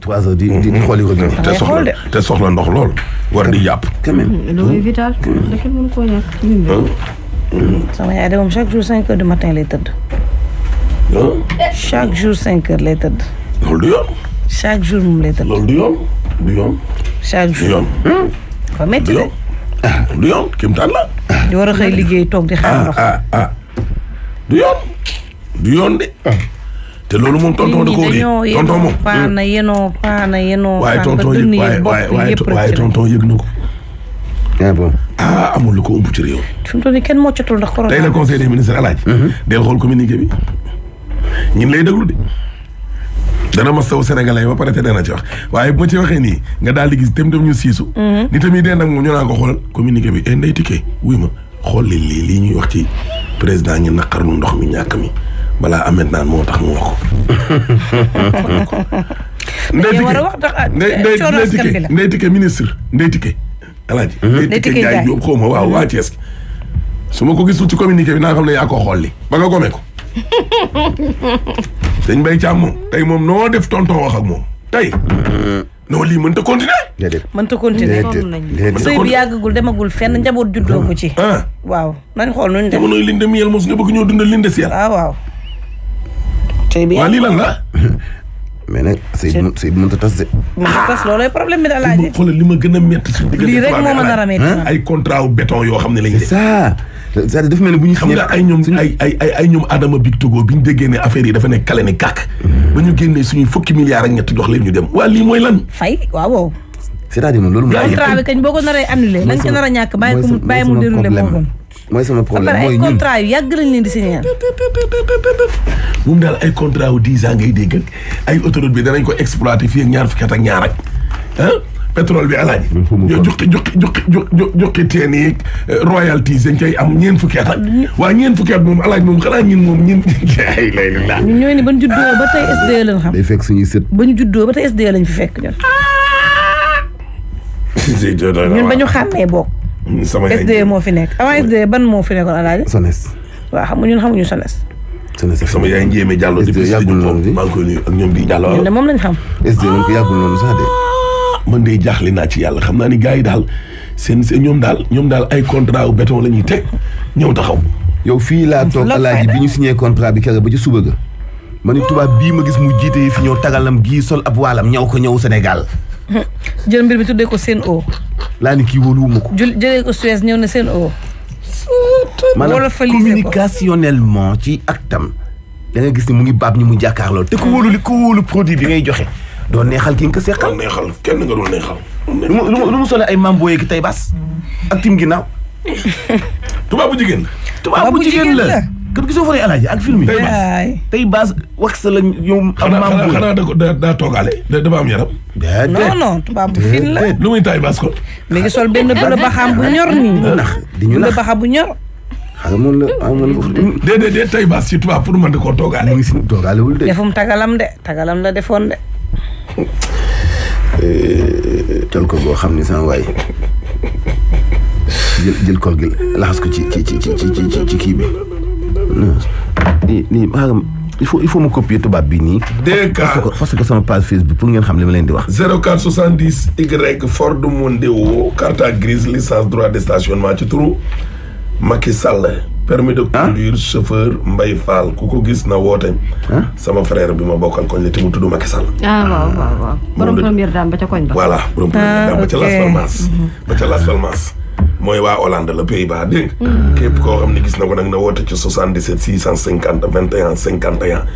3 heures di xooli robinet. te soxla ndox lool. war di jàpp. quand même. loolu vital. da kenn mënu koo ñàkk. sama yaay de moom chaque jour 5 heures du matin lay tëdd. chaque jour 5 heures lay tëdd. loolu du yoon. chaque jour moom lay tëdd. loolu du yoon du yoon. chaque du jour. yoon. fa métti de. du yoon kéemtaan la. di war a xëy liggéey toog di xaar ndox. du yoon. du yoon de. te loolu moom tonton da koo dee tonton moom. paana yenoo. waaye tonton yëg waaye tonton yëg na ko. ah bon. amul lu ko ëmb ci réew. fi mu toll nii kenn moccatul ndax corona. tey la conseil des ministres Alaaji. del xool communiqué bi. ñun lay déglu de. dana ma saw sénégalais ba pare te dana ci wax waaye bu ma ci waxee nii nga daal di gis tam ñu siisu. ni tamit dee nag moom ñu naan ko xoolal communiqué bi Ndeye Tické wuy ma xool lii ñuy wax ci président ngi naqarlu ndox mi ñàkk mi balaa amet naan moo tax mu wax ko. Ndeye Tické ministre Ndeye Tické Alaaji. Ndeye Tické Ndiaye Diop xaw ma waaw waa Thiès su ma ko gisul ci communiqué bi naa xam ne yaa ko xool li ba nga gome ko. sëñ Mbaye Thiam moom tey moom noo def tonton wax ak moom tey. non lii mënta continuer. mënta continuer. sëy bi yàggagul demagul fenn njaboot juddoo ko ci. waaw nañ xool nuñ def. jamonoy linde miel mos nga bëgg ñoo dundal linde si yàlla. waaw. sëy bi waaw lii lan la. mais nag sëy bi mënta tas de. mënta tas loolooy problème bi da laaje. xoolal li ma gën a métti suñu diggante. lii rek moo ma nar a métti. ay contrat wu béton yoo xam ne lañ def. c'est ça. c'est-à-dire dafa mel ni bu ñu xam nga ay ñoom Adama Big Togo bi ñu déggee ne affaire yi dafa nekk kale ne kàkk. ba ñu génnee suñuy fukki milliards ak ñett jox leen ñu dem waa lii mooy lan. fay waaw. c'est-à-dire moom loolu. contrat bi kañ boo ko naree annulé lañ ko nar a ñàkk bàyyi mu déroulé moo gën. mooy sama problème ay mooy ñun contrat yu yàgg lañ leen di signé. moom daal ay contrat wu 10 ans ngay dégg ay autoroute bi danañ ko exploité fii ak ñaar fukki at ak ñaar ak pétrole bi Alaaji. yow juqi teen yi royalties dañ koy am ñeent fukki at ak. waa ñeent fukki at moom Alaaji moom xanaa ñun moom ñun. ñun ñooy ni ba ñu juddoo ba tey SDE lañ xam. day fekk suñuy sët. ba ñu juddoo ba tey SDE lañ fi fekk ñun. ñun ba ñu xàmmee bokk. sama SDE moo fi nekk avant SDE ban moo fi nekkoon Alaaji. SONES. waaw xam nga ñun xamuñu SONES. sama yaay njéeme Diallo depuis yàggul noonu maa ngi koy nuyu ak ñoom di Diallo. ñun de moom lañ xam. SDE moom ko yàggul noonu sax de. man de jaaxle naa ci yàlla xam naa ni gars yi daal seen ñoom daal ay contrat wu béton la ñuy teg ñëw taxaw. yow fii laa toog Alaaji bi ñu signé contrat bi keroog ba ci suba ga. ma ni tubaab bii ma gis mu jiite fi ñëw tagalam gii sol ab waalam ñëw ko ñëw Sénégal. jël mbir bi tuddee ko Sen'Eau. laa ni kii wóoluwuma ko. jëlee ko Suez ñëw na Sen'Eau. maanaam communicationnellement ci actam da nga gis ni mu ngi baab ñu mu jàkkaarloo te ku wóolu produit bi ngay joxe. doo neexal ki nga ko seqal. neexal kenn nga doon neexal. lu mu solee ay mambo yeeg tey bas. ak tim ginnaaw. tubaab bu jigéen. tubaab bu jigéen la. kër gisoo fa ne Alaaji ak film yi. tey bas wax sa la ñoom. am mambo xanaa daa toogaale. dafa am yaram. non tubaab bu fin la. lu muy taay bas ko. mi ngi sol benn bële baxam bu ñor nii. ndax di ñu nax baxam bu ñor. xam nga déedéet tey bas ci tubaab pour mën di koo toogaale. mu ngi si toogaalewul de. defum tagalam la defoon de. jël ko boo xam ni sama waay jël kol gi laxas ko ci kii bi nii maanaam il faut mu copier tubaab bi nii. parce que sama page Facebook pour ngeen xam li ma leen di wax. 0470 Y Ford Mondeo carte grise licence droit de stationnement ci turu Macky Sall. permis de conduire chauffeur Mbaye Fall ku ko gis na woote. sama frère bi ma bokkal koñ la te mu tudd Macky Sall. waaw. borom première dame ba ca koñ ba. voilà borom première dame ba ca Las Palmas. ba ca Las Palmas. mooy waa Hollande la Pays-Bas dégg nga. képp koo xam ne gis na ko nag na woote ci 77 650 21 51.